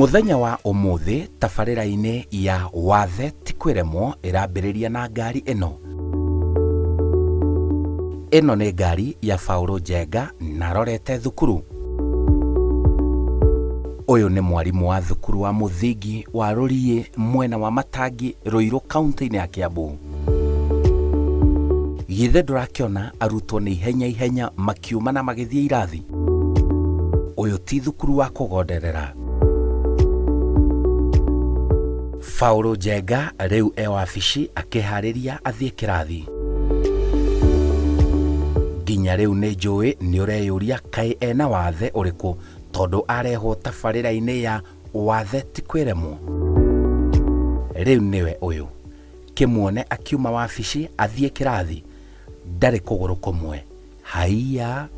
Mũthenya wa ũmũthĩ tabarĩra-inĩ ya Wathe ti kwĩremwo ĩrambĩrĩria na ngari ĩno. Ĩno nĩ ngari ya Paul Njenga na arorete thukuru. Ũyũ nĩ mwarimũ wa thukuru wa mũthingi wa Rũriĩ mwena wa Matangi, Ruiru kaunti-inĩ ya Kiambu. Githĩ ndũrakĩona arutwo nĩ ihenya ihenya makiuma na magĩthiĩ irathi? Ũyũ ti thukuru wa kũgonderera. Paul Njenga rĩu e wabici akĩharĩria athiĩ kĩrathi. Nginya rĩu nĩ njũĩ nĩ ũreyũria kaĩ ena wathe ũrĩkũ tondũ arehwo tabarĩra-inĩ ya Wathe ti kwĩremwo. Rĩu nĩwe ũyũ. Kĩmuone akiuma wabici athiĩ kĩrathi ndarĩ kũgũrũ kũmwe. Haiya!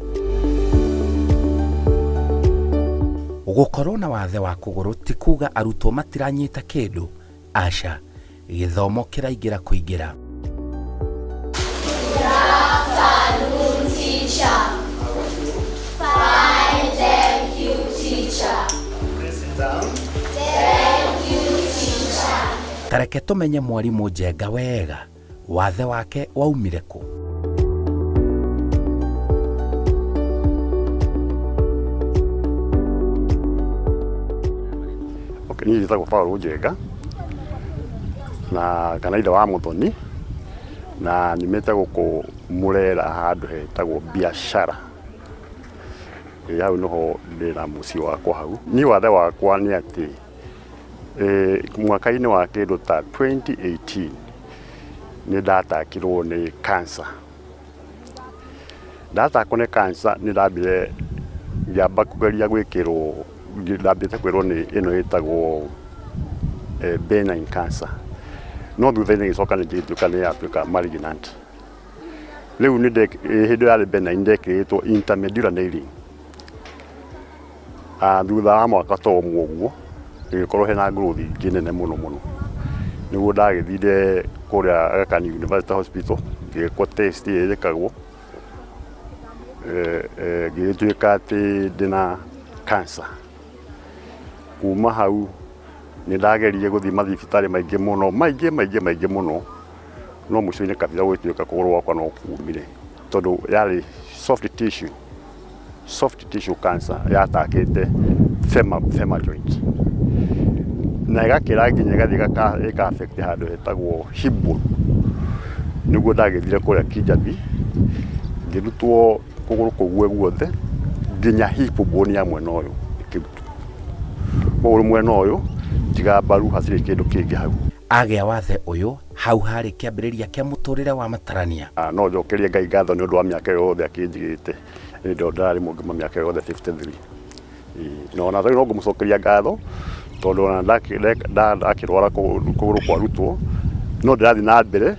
Gũkorwo na wathe wa kũgũrũ ti kuga arutwo matiranyita kĩndũ, aca. Gĩthomo kĩraingĩra kũingĩra. Good afternoon, teacher. Fine, thank you, teacher. Please sit down. Thank you, teacher. Ta reke tũmenye mwarimũ Njenga wega, wathe wake waumire kũ? Okay, niĩ njĩtagwo Paul Njenga na kana ithe wa Mũthoni na nyumĩte gũkũ Mũrera handũ hetagwo Biashara. Ĩ hau nĩho ndĩna mũciĩ wakwa hau. Niĩ wathe wakwa nĩ atĩ mwaka-inĩ wa kĩndũ ta 2018 nĩ ndatakirwo nĩ cancer. Ndatakwo nĩ cancer nĩ ndambire ngĩamba kũgeria gwĩkĩrwo, ndambĩte kwĩrwo nĩ ĩno ĩtagwo benign cancer, no thutha-inĩ ĩgĩcoka ĩgĩtuĩka nĩ yatuĩka malignant. Rĩu hĩndĩ ĩyo yarĩ benign ndekĩrĩtwo intramedullary nailing. Thutha wa mwaka ta ũmwe ũguo, ĩgĩkorwo hena growth ĩngĩ nene mũno mũno. Nĩguo ndagĩthire kũrĩa Aga Khan University Hospital, ngĩkwo test ĩrĩa ĩkagwo, ngĩgĩtuĩka atĩ ndĩna cancer. Kuma hau nĩ ndageririe gũthiĩ mathibitarĩ maingĩ mũno, maingĩ maingĩ maingĩ mũno, no mũico-inĩ kabira gũgĩtuĩka kũgũrũ gwakwa no kumire, tondũ yarĩ soft tissue. Soft tissue cancer yatakĩte femur, femur joint na ĩgakĩra nginya ĩgathiĩ ĩka affect handũ hetagwo hip bone. Nĩguo ndagĩthire kũrĩa Kijabi ngĩrutwo kũgũrũ kũu guothe nginya hip bone ya mwena ũyũ ĩkĩrutwo. Kũgũrũ mwena ũyũ tiga mbaru hatirĩ kĩndũ kĩngĩ hau. Agĩa wathe ũyũ hau harĩ kĩambĩrĩria kĩa mũtũrĩre wa matarania. No njokerie Ngai ngatho nĩ ũndũ wa mĩaka ĩyo yothe akĩnjigĩte. Hĩndĩ ĩyo ndarĩ mũgima mĩaka yothe 53. Na ona rĩu no ngũmũcokeria ngatho tondũ ona ndakĩrwara kũgũrũ kwarutwo no ndĩrathiĩ na mbere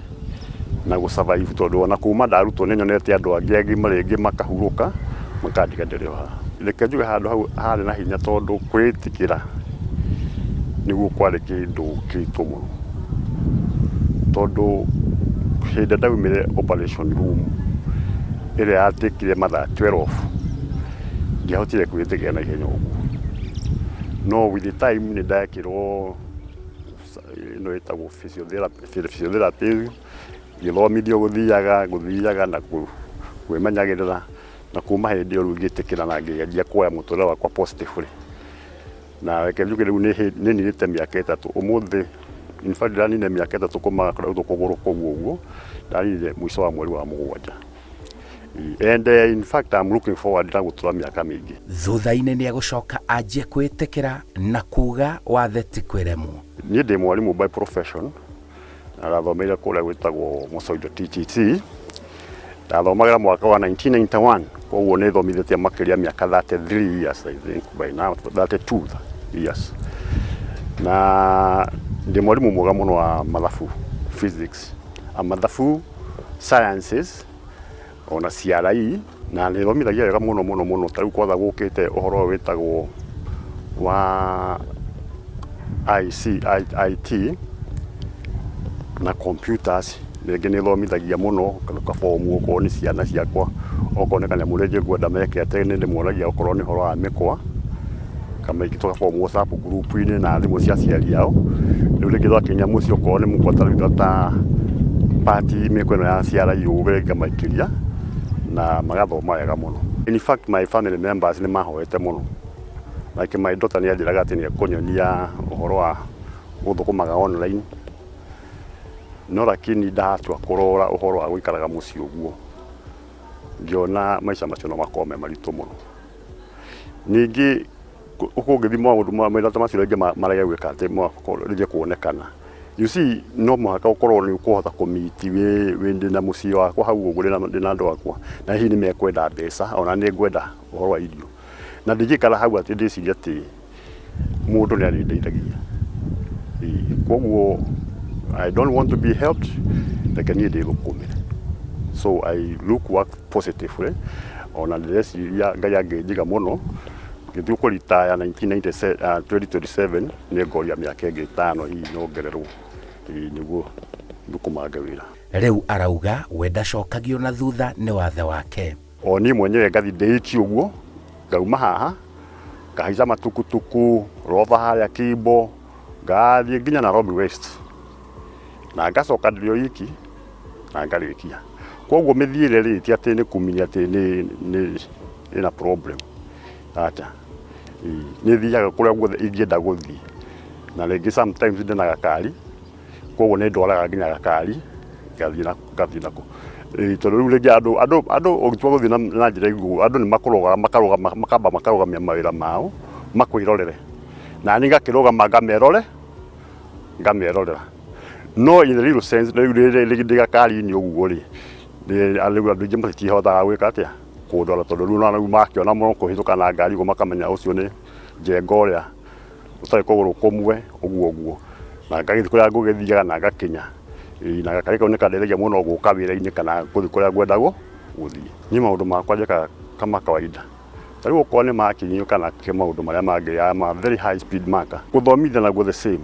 na gũ survive tondũ ona kuma ndarutwo nĩ nyonete andũ angĩ agima rĩngĩ makahurũka makandiga ndĩrĩ o haha. Reke njuge handũ hau harĩ na hinya tondũ kwĩĩtĩkĩra nĩguo kwarĩ kĩndũ kĩritũ mũno. Tondũ hĩndĩ ĩrĩa ndaumire operation room ĩrĩa yatuĩkire mathaa 12 ndiahotire kwĩĩtĩkĩra na ihenya ũguo. No with the time nĩ ndekirwo ĩno ĩtagwo physiotherapy, ngĩthomithio gũthiaga gũthiaga na kwĩmenyagĩrĩra na kuma hĩndĩ ĩyo rĩu ngĩtĩkĩra na ngĩanjia kuoya mũtũrĩre wakwa positively. Na reke njuge rĩu nĩ ninĩte mĩaka 3 ũmũthĩ, in fact ndĩraninire mĩaka 3 kuma kũrutwo kũgũrũ kũu ũguo, ndaninire mũico wa mweri wa 7. And in fact I'm looking forward na gũtũra mĩaka mĩingĩ. Thutha-inĩ nĩ egũcoka anjie kwĩĩtĩkĩra na kuga wathe ti kwĩremwo. Niĩ ndĩ mwarimũ by profession na ndathomeire kũrĩa gwĩtagwo Mũcoindo TTC. Ndathomagĩra mwaka wa 1991 koguo nĩ thomithĩtie makĩria mĩaka 33 years I think by now 32 years. Na ndĩ mwarimũ mwega mũno wa mathabu, physics, mathabu, sciences ona CRE na nĩ thomithagia wega mũno mũno mũno. Ta rĩu kwanza gũkĩte ũhoro ũyũ wĩtagwo wa IC, IT na computers rĩngĩ nĩ thomithagia mũno gabomu okorwo nĩ ciana ciakwa okorwo nĩ kanyamũ rĩngĩ ngwenda meke atĩ nĩ ndĩmonagia okorwo nĩ ũhoro wa mĩkwa Kamaingĩ tũgaform WhatsApp group-inĩ na thimũ cia aciari ao. Rĩu rĩngĩ twakinya mũciĩ okorwo nĩ mũgwata rĩu ta part mĩkwa ĩno ya CRE ũguo ngamaikĩria na magathoma wega mũno. In fact my family members nĩ mahoete mũno. Like my daughter nĩ anjĩraga atĩ nĩ ekũnyonia ũhoro wa gũthũkũmaga online, no lakini ndatua kũrora ũhoro wa gũikaraga mũciĩ ũguo, ngĩona maica macio no makorwo me maritũ mũno. Ningĩ kũngĩthiĩ maũndũ mawĩra ta macio rĩngĩ marege gwĩka atĩ rĩngĩ kuonekana. You see no mũhaka ũkorwo nĩ ũkũhota kũ meet wĩ ndĩna mũciĩ wakwa hau ũguo ndĩna andũ akwa, na hihi nĩ mekwenda mbeca ona nĩ ngwenda ũhoro wa irio. Na ndingĩikara hau atĩ ndĩcirie atĩ mũndũ nĩ arĩndeithagia. Koguo I don't want to be helped, reke niĩ ndĩthũkũmĩre. So I look work positively, ona ndĩreciria Ngai angĩnjiga mũno, ngĩthiĩ kũritaya 2027 nĩ ngoria mĩaka ĩngĩ 5 hihi nyongererwo nĩguo thũkũmange wĩra. Rĩu arauga we ndacokagio na thutha nĩ wathe wake. O niĩ mwenyewe ngathiĩ ndĩiki ũguo, ngauma haha, ngahaica matukutuku, Rova harĩa Kimbo, ngathiĩ nginya Nairobi West, na ngacoka ndĩrĩ o iki na ngarĩkia. Koguo mĩthiĩre rĩ, ti atĩ nĩ kũmini atĩ nĩ ĩna problem, acha. Nĩ thiaga kũrĩa guothe ingĩenda gũthiĩ, na rĩngĩ sometimes ndĩna gakari, koguo nĩ ndwaraga nginya gakari ngathiĩ nako. Tondũ rĩu rĩngĩ andũ ũngĩtua gũthiĩ na njĩra ĩguo, andũ nĩ makũrogaga makarũgama makamba makarũgamia mawĩra mao makwĩrorere. Na niĩ ngakĩrũgama ngamerorera. No in the real sense rĩu rĩngĩ ndĩ gakari-inĩ ũguo rĩ, rĩu andũ aingĩ matihotaga gwĩka atĩa, kũndora tondũ rĩu rĩu makĩona mũno kũhĩtũka na ngari ũguo makamenya ũcio nĩ Njenga ũrĩa ũtarĩ kũgũrũ kũmwe ũguo ũguo. Na ngagĩthiĩ kũrĩa ngũgĩthiaga na ngakinya. Na gakari kau nĩ kandeithagia mũno gũka wĩra-inĩ kana gũthiĩ kũrĩa ngwenda gũthiĩ. Niĩ maũndũ makwa njĩkaga kama kawaida. Ta rĩu okorwo nĩ marking kana maũndũ marĩa mangĩ I'm a very high speed marker. Gũthomithia naguo the same.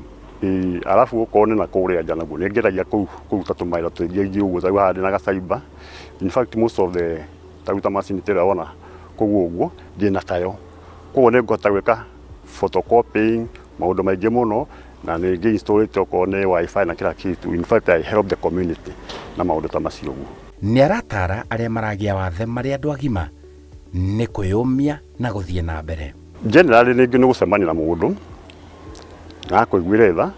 Arabu okorwo nĩ na kũrĩa nja naguo nĩ ngeragia kũruta tũmawĩra tũingĩ aingĩ ũguo. Ta rĩu haha ndĩna ga cyber. In fact most of the ta rĩu ta macini ta ĩrĩa wona kũu ũguo ndĩna tayo. Koguo nĩ ngũhota gwĩka photocopying maũndũ maingĩ mũno na nĩ ngĩ install okorwo nĩ WiFi na kila kitu. In fact I help the community na maũndũ ta macio ũguo. Nĩ aratara arĩa maragĩa wathe marĩ andũ agima nĩ kwĩyũmia na gũthiĩ na mbere. Generally rĩngĩ nĩ gũcemania na mũndũ na akũiguĩre tha,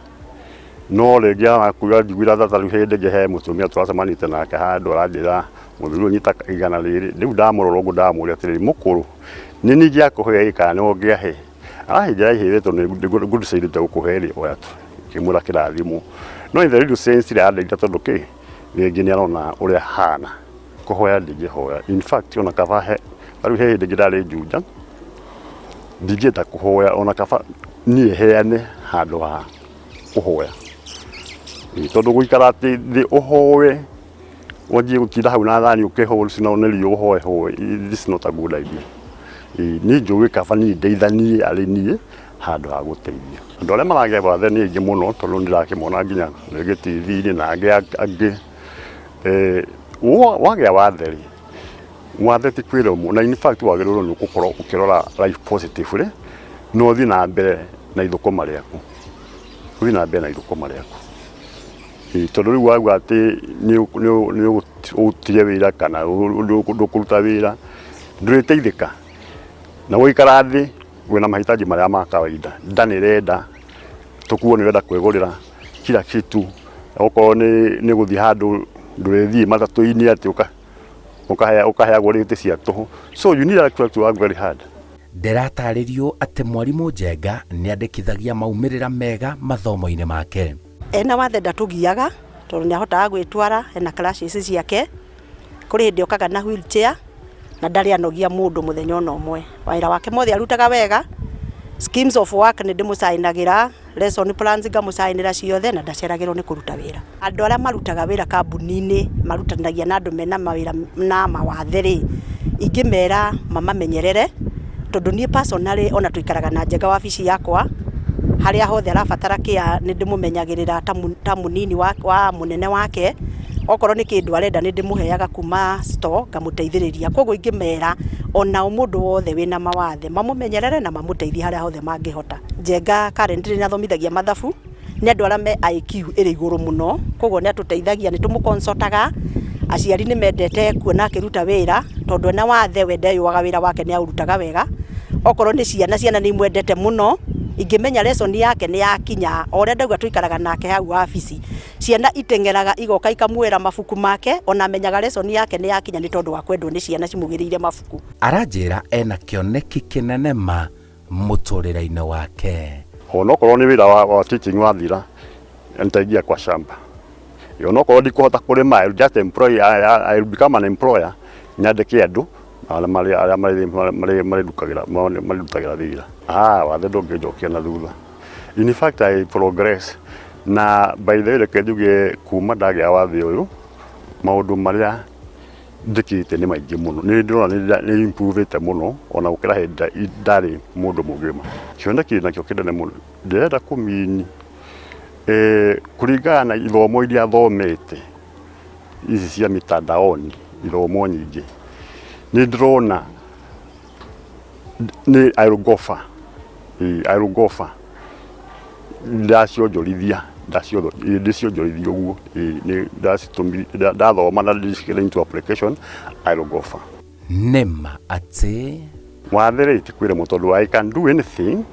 no rĩngĩ arakuga njiguĩra tha ta rĩu hĩndĩ ĩngĩ he mũtumia tũracemanĩtie nake handũ aranjĩra mũthuri ũyũ nyita 100 rĩrĩ, rĩu ndamũrora ũguo ndamũria atĩrĩrĩ mũkũrũ nĩ niĩ ingĩakũhe ĩ kana nĩwe ũngĩahe? Aranjĩra ĩhĩ tondũ nĩ ngũdecidĩte gũkũhe rĩ oya tu, ngĩmwĩra kĩrathimo. No in the real sense rĩ arandeithia tondũ kĩ, rĩngĩ nĩ arona ũrĩa hana. Kũhoya ndingĩhoya, in fact ona kaba he, ta rĩu he hĩndĩ ĩngĩ ndarĩ Juja, ndingĩenda kũhoya ona kaba niĩ heane handũ ha kũhoya. Tondũ gũikara atĩ thĩ ũhoe wanjie gũtinda hau na thani ũkĩcinwo nĩ riũa ũhoe hoe, this is not a good idea. Niĩ njũĩ kaba niĩ ndeithanie arĩ niĩ handũ ha gũteithio. Andũ arĩa maragĩa wathe nĩ aingĩ mũno tondũ nĩ ndĩrakĩmona nginya rĩngĩ TV-inĩ na angĩ angĩ. Wagĩa wathe rĩ, wathe ti kwĩrwo na in fact wagĩrĩirwo nĩ gũkorwo ũkĩrora life positively na ũthiĩ na mbere na ithũkũma rĩaku, ũthiĩ na mbere na ithũkũma rĩaku. Tondũ rĩu wauga atĩ nĩ ũtige wĩra kana ndũkũruta wĩra ndũrĩteithĩka. Na gũikara thĩ wĩna mahitaji marĩa ma kawaida, nda nĩ ĩrenda, tũkuo nĩ ũrenda kwĩgũrĩra kila kitu, okorwo nĩ gũthiĩ handũ ndũrĩthiĩ matatũ-inĩ atĩ ũkaheagwo rĩti cia tũhũ. So you need actually to work very hard. Ndĩratarĩrio atĩ mwarimũ Njenga nĩ andĩkithagia maumĩrĩra mega mathomo-inĩ make. Ena wathe ndatũgiaga tondũ nĩ ahotaga gwĩtwara, ena crutches ciake, kũrĩ hĩndĩ okaga na wheelchair na ndarĩ anogia mũndũ mũthenya ona ũmwe. Wĩra wake mothe arutaga wega, schemes of work nĩ ndĩmũcainagĩra, lesson plans ngamũcainĩra ciothe na ndaceragĩrwo nĩ kũruta wĩra. Andũ arĩa marutaga wĩra kambuni-inĩ marutithanagia na andũ mena mawĩra na mawathe rĩ, ingĩmera mamamenyerere tondũ niĩ personally ona tũikaraga na Njenga wabici yakwa, harĩa hothe arabatara care nĩ ndĩmũmenyagĩrĩra ta mũnini wa mũnene wake. Okorwo nĩ kĩndũ arenda nĩ ndĩmũheaga kuma store ngamũteithĩrĩria. Koguo ingĩmera onao mũndũ wothe wĩna mawathe mamũmenyerere na mamũteithie harĩa hothe mangĩhota. Njenga currently nĩ athomithagia mathabu, nĩ andũ arĩa me IQ ĩrĩ igũrũ mũno, koguo nĩ atũteithagia, nĩ tũmũ consult aga. Aciari nĩ mendete kuona akĩruta wĩra, tondũ ena wathe we ndeyũaga, wĩra wake nĩ aũrutaga wega. Okorwo nĩ ciana, ciana nĩ imwendete mũno. Ingĩmenya lesson yake nĩ yakinya, o ũrĩa ndauga tũikaraga nake hau wabici, ciana iteng'eraga igoka ikamuoera mabuku make, ona amenyaga lesson yake nĩ yakinya nĩ tondũ wa kwendwo nĩ ciana cimũgĩrĩire mabuku. Aranjĩra ena kĩoneki kĩnene ma mũtũrĩre-inĩ wake. Onokorwo nĩ wĩra wa teaching wathira, nitaingia kwa shamba. Onokorwo ndikũhota kũrĩma, I will just employ, I will become an employer, nyandĩke andũ arĩa marĩndutagĩra wĩra. Ah, wathe ndũngĩnjokia na thutha. In fact, I progress. Na by the way, reke njuge kuma ndagĩa wathe ũyũ, maũndũ marĩa njĩkĩte nĩ maingĩ mũno. Nĩ ndĩrona nĩ improve mũno ona gũkĩra hĩndĩ ndarĩ mũndũ mũgima. Kĩoneki nakĩo kĩnene mũno ndĩrenda kũmini kũringana na ithomo iria thomete ici cia mitandaoni, ithomo nyingĩ, nĩ ndĩrona nĩ I will go far. I will go far. Ndacionjorithia, ndĩcionjorithia ũguo, ndathoma na ndĩciĩkĩre into application, I will go far. Nĩma atĩ Wathe rĩ ti kwĩremwo, tondũ I can do anything,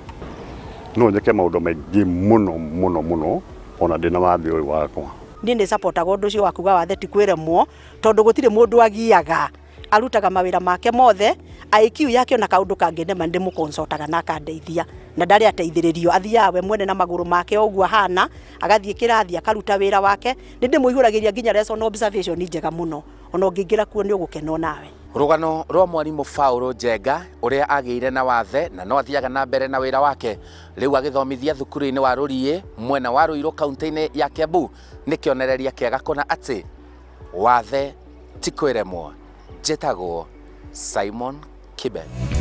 no njĩke maũndũ maingĩ mũno mũno mũno ona ndĩna wathe ũyũ wakwa. Niĩ nĩ supportaga ũndũ ũcio wa kuga wathe ti kwĩremwo, tondũ gũtirĩ mũndũ agiaga, arutaga mawĩra make mothe. IQ yake, ona kaũndũ kangĩnema nĩ ndĩmũ consult aga na akandeithia, na ndarĩ ateithĩrĩrio, athiaga we mwene na magũrũ make o ũguo ahana, agathiĩ kĩrathi akaruta wĩra wake. Nĩ ndĩmũihũragĩria nginya lesson observation njega mũno, ona ũngĩingĩra kuo nĩ ũgũkena onawe. Rũgano rwa mwarimũ Paul Njenga ũrĩa agĩire na wathe na no athiaga na mbere na wĩra wake rĩu agĩthomithia thukuru-inĩ wa Rũriĩ mwena wa Ruiru kaunti-inĩ ya Kiambu nĩ kĩonereria kĩega kũna atĩ wathe ti kwĩremwo. Njĩtagwo Simon Kibet.